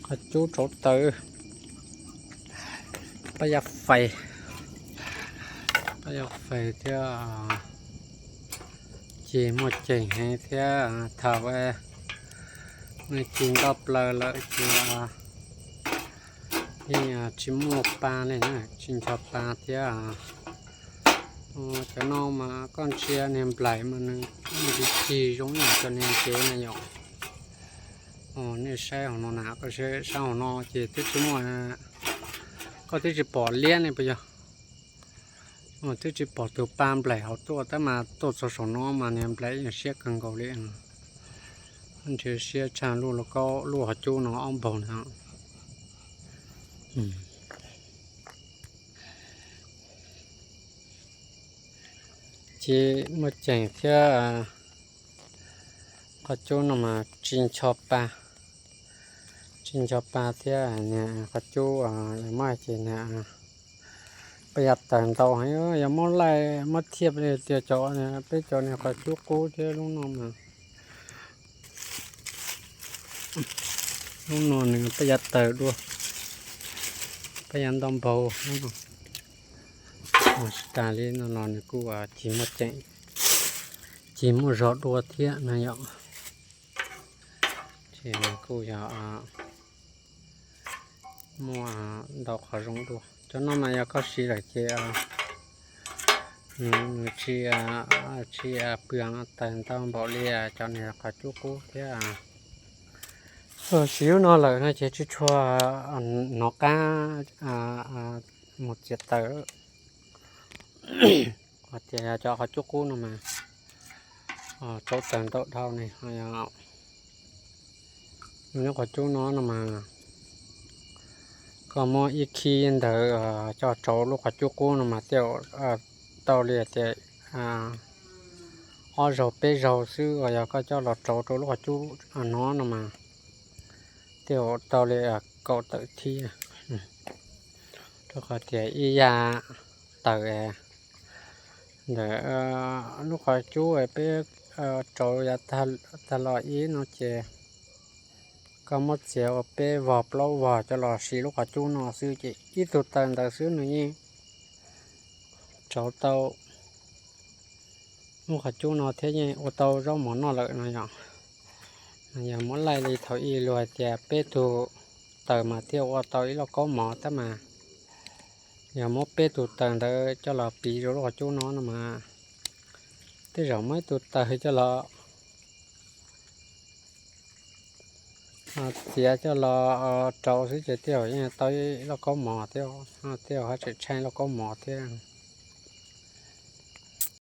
Qhov cub rauv taws, pab yaj fais, pab yaj fais thiab. Ces muaj ceem heev thiab, thaum ua ci nto plaws lawm ces yeej tsis muaj pa li na, tsis ncho pa thiab. Cov no mas koj ntsia niag nplaim mas nws muaj tsis cig zoo ib yam cov niag tsev na yom. Nej saib hauv no na, koj saib hauv no ces twb tsis muaj, koj twb tsis pom liab ne puas yog? Twb tsis pom tus pa nplaim hauv tuaj tab mas tuaj txog saum no mas niag nplaim yeej siab kawg nkaus li. Ntshe siab tshaj lub lauj kaub, lub qhov cub no ob npaug na. Ces muaj ceem thiab, qhov cub no mas tsis ncho pa, tsis ncho pa thiab. Niag qhov cub muaj ces niag pab yaj taws ntau heev, yog muab laij muab thiaj li tias cov, peb cov niag qhov cub qub thiab lub no mas, lub no nws pab yaj taws dua, pab yaj ntau npaug lub no. Tsis tas li no los nws kuj cig muaj ceem, cig muaj zog dua thiab na yom. Ces nws kuj yog muaj ntau qhov zoo dua. Cov no mas yog koj siv lawm ces nws tsis, tsis pw taws ntau npaum li cov niag qhov cub qub thiab. Siv lub no lawm no ces tsis tshua hnov qab mus txiav taws. Hos tias yog cov qhov cub qub no mas rauv taws ntau dhau ne. Lub qhov cub no no mas koj muab ib khib ntawd coj rauv lub qhov cub qub no mas thiaj tau li tias ob zaug peb zaug xwb. Yog koj coj los rauv rau lub qhov cub no no mas thiaj tau li kaum tawm thib. Rau qhov tias ib yam taws ntawm lub qhov cub peb rauv yav tag los ib no ces koj muab txiav ua peb vog plaub vog coj los siv lub qhov cub no xwb ces ib tug taws ntawd xwb nws yeej rauv tau lub qhov cub no thiab yeej ua tau zaub mov noj lawm no yom. Yog muab laij li thaum ub luag hais tias peb tug taws mas thiaj ua tau ib lauj kaub mov tab mas yog muab peb tug taws ntawd coj los piv rau lub qhov cub no no mas tej zaum muab ib tug taws coj los txiav coj los rauv xwb ces tej zaum yeej tau ib lauj kaub mov thiab, tej zaum ho tseem tsheej lauj kaub mov thiab.